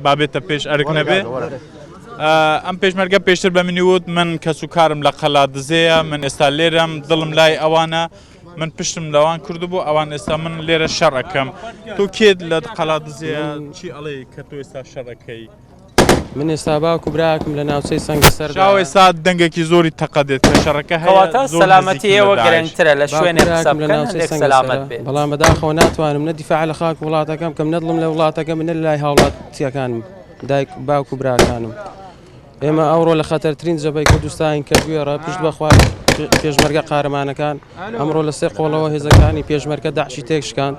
بابێتە پێش ئەرک نەبێ. ئەم پێشمەرگە پێشتر بە منی وت من کەس و کارم لە قەلادزێیە من ئێستا لێرەم دڵم لای ئەوانە من پشتم لەوان کردبوو ئەوان ئێستا من لێرە شەڕ ئەکەم تۆ کێت لە قەلادزێیە چی ئەڵێ کە تۆ ئێستا شەڕەکەی؟ من ئێستا باوک و براکم لە ناوچەی سەنگەسەر شاو ئێستا دەنگێکی زۆری تەقە دێت کە شەڕەکە هەیە کەواتە زۆر سەلامەتی نزیکن لە ئێوە داعش. گرنگترە لە باوک و شوێنێ قسە براکم لە بکەن ناوچەی هەندێک سەنگەسەرە سەلامەت بێت. بەڵام بەداخەوە ناتوانم نە دیفاع لە خاک وڵاتەکەم بکەم نە دڵم لە وڵاتەکەم نە لای هاوڵاتیەکانم دایک باوک و براکانم ئێمە ئەوڕۆ لە خەتەرترین جەبەی کوردستانین کە گوێڕە پشت بەخوا پێشمەرگە قارەمانەکان ئەمڕۆ لە سێ قۆڵەوە هێزەکانی پێشمەرگە داعشی تێکشکاند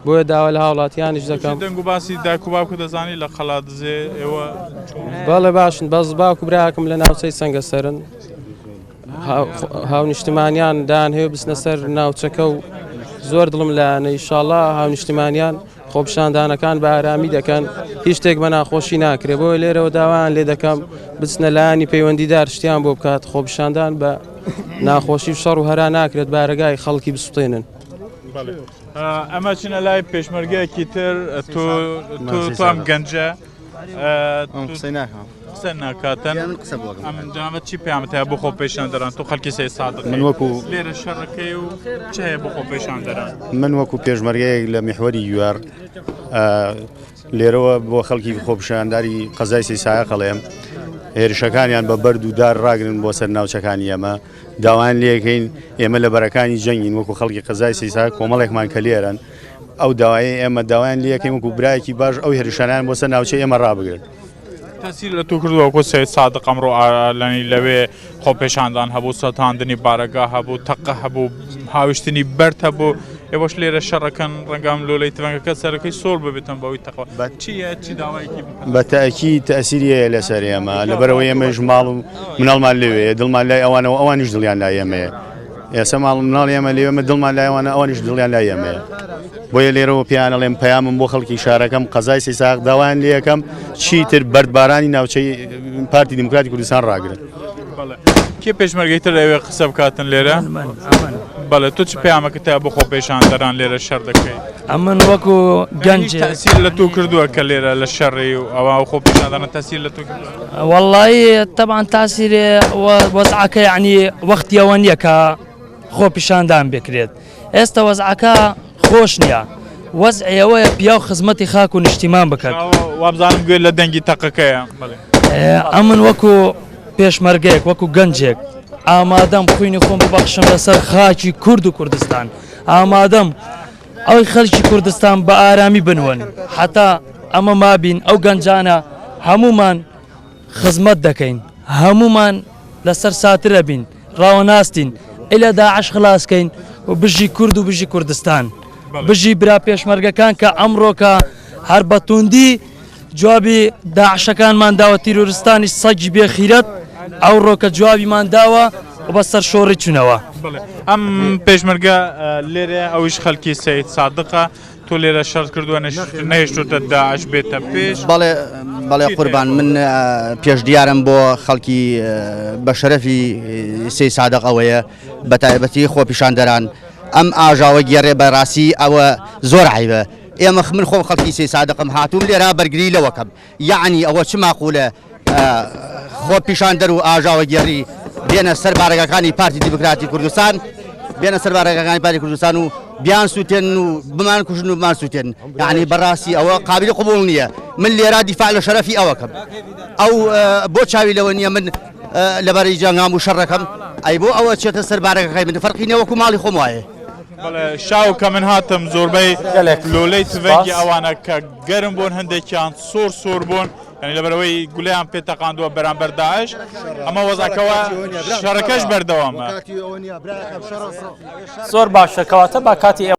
بۆیە داوا لە هاوڵاتیانیش دەکەم دەنگ و باسی دایک و باوکت دەزانی لە قەڵادزێ ئێوە چۆن؟ بەڵێ باشن بەس باوک و براکم لە ناوچەی سەنگەسەرن هاونیشتمانیان دان هەیە بچنە سەر ناوچەکە و زۆر دڵم لایەنە ئیشاڵا هاونیشتمانیان خۆپیشاندانەکان بە ئارامی دەکەن، هیچ شتێک بە ناخۆشی ناکرێت، بۆیە لێرەوە داوایان لێ دەکەم بچنە لایەنی پەیوەندیدار شتیان بۆ بکات، خۆپیشاندان بە ناخۆشی و شەڕ و هەرا ناکرێت بارەگای خەڵکی بسوتێنن. ئەمە چنە لای پێشمەرگەیەکی تر تۆ تۆ ئەم گەنجە قسەی ناکەم قسە ناکاتن قسە بۆ ئەم جامە چی پەیامت هەیە بۆ خۆپیشاندەران تۆ خەڵکی سەی سادق من وەکو لێرە شەڕەکەی و چ هەیە بۆ خۆپیشاندەران من وەکو پێشمەرگەیەک لە میحوەری یوار لێرەوە بۆ خەڵکی خۆپیشانداری قەزای سەی سایەق ئەڵێم هێرشەکانیان بە بەرد و دار ڕاگرن بۆ سەر ناوچەکانی ئێمە داوایان لێکەین ئێمە لە بەرەکانی جەنگین وەکو خەڵکی قەزای سەی سایەق کۆمەڵێکمان کە لێرەن ئەو داوایەی ئێمە داوایان لێکەین وەکو برایەکی باش ئەو هێرشانیان بۆ سەر ناوچەی ئێمە ڕابگرن. تەسیر لە تۆ کردووە وەکو سەید سادق ئەمڕۆ لەنی لەوێ خۆپێشاندان هەبوو سەتاندنی بارەگا هەبوو تەقە هەبوو هاویشتنی بەرد هەبوو ئێوەش لێرە شەڕەکەن ڕەنگام لۆلەی تفەنگەکە سەرەکەی سۆر ببێتن بەوەی تەقە چییە چی داوایەکی بە تەئکید تەئسیری هەیە لەسەر ئێمە لەبەرئەوەی ئێمەش ماڵ و مناڵمان لەوێیە دڵمان لای ئەوانەوە ئەوانیش دڵیان لای ئێمەیە ئێستا ماڵ مناڵی ئێمە لەوێ ئێمە دڵمان لای ئەوانە ئەوانیش دڵیان لای ئێمەیە بۆیە لێرەوە پێیان ئەڵێم پەیامم بۆ خەڵکی شارەکەم قەزای سیساق داوایان لێ ئەکەم چیتر بەردبارانی ناوچەی پارتی دیموکراتی کوردستان ڕاگرن. کێ پێشمەرگەی تر ئەوێ قسە بکاتن لێرە؟ بەڵێ تۆ چ پەیامەکەت هەیە بۆ خۆپێشاندەران لێرە شەڕ دەکەی؟ ئەمن وەکو گەنج تەسیر لە تۆ کردووە کە لێرە لە شەڕی و ئەوە خۆپێشاندانە تەسیر لە تۆ کردووە؟ وەڵڵایی تەبعەن تاسیرێ وەزعەکە یعنی وەختی ئەوە نییە کە خۆپیشاندان بکرێت ئێستا وەزعەکە خۆش نییە وەزعی ئەوەیە پیاو خزمەتی خاک و نیشتیمان بکات وابزانم گوێ لە دەنگی تەقەکەیە ئەمن وەکو پێشمەرگەیەک وەکو گەنجێک ئامادەم خوینی خۆم ببەخشم لەسەر خاکی کورد و کوردستان ئامادەم ئەوەی خەلکی کوردستان بە ئارامی بنون حتا ئەمە مابین ئەو گەنجانە هەمومان خزمەت دەکەین هەمومان لەسەر ساترە بین ڕاوەناستین ئیلە داعش خلاسکەین و بژی کورد و بژی کوردستان بژی برا پێشمەرگەکان کە ئەمڕۆکە هەر بە توندی جوابی داعشەکانمان داوە تیرۆرستانی سەگی بێ خیرەت ئەوڕۆکە جوابیمان داوە و بە سەر شۆڕی چونەوە. ئەم پێشمەرگە لێرە ئەویش خەلکی سەید سادقە تۆ لێرە شەرت کردووە نەهێشتوتە داعش بێتە پێش. بەڵێ بەڵێ قوربان من پێش دیارم بۆ خەڵکی بە شەرەفی سەید سادق ئەوەیە بە تایبەتی خۆپیشاندەران ئەم ئاژاوە گێڕێ بەڕاستی ئەوە زۆر عیبە ئێمە من خۆم خەڵکی سەی سادقم هاتووم لێرە بەرگری لەوەکەم یەعنی ئەوە چ ماقولە خۆپیشاندەر و ئاژاوەگێڕی بێنە سەر بارەگاکانی پارتی دیموکراتی کوردستان بێنە سەر بارەگاکانی پارتی کوردستان و بیان سووتێن و بمان کوژن و بمان سووتێن یعنی بەڕاستی ئەوە قابلی قبوڵ نییە من لێرا دیفاع لە شەرەفی ئەوەکەم ئەو بۆ چاوی لەوە نییە من لەبەرەی جەنگام و شەڕەکەم ئەی بۆ ئەوە چێتە سەر بارەگەکەی من فەرقی نییە وەکو ماڵی خۆم وایە. بەڵێ شاو کە من هاتم زۆربەی گەلێک لۆلەی تفەنگی سپاس. ئەوانە کە گەرم بوون هەندێکیان سۆر سۆر بوون یعنی لەبەرەوەی گولەیان پێ تەقاندووە بەرامبەر داعش ئەمە وەزعەکەوە شەڕەکەش بەردەوامە. زۆر باشە کەواتە با کاتی ئێوە.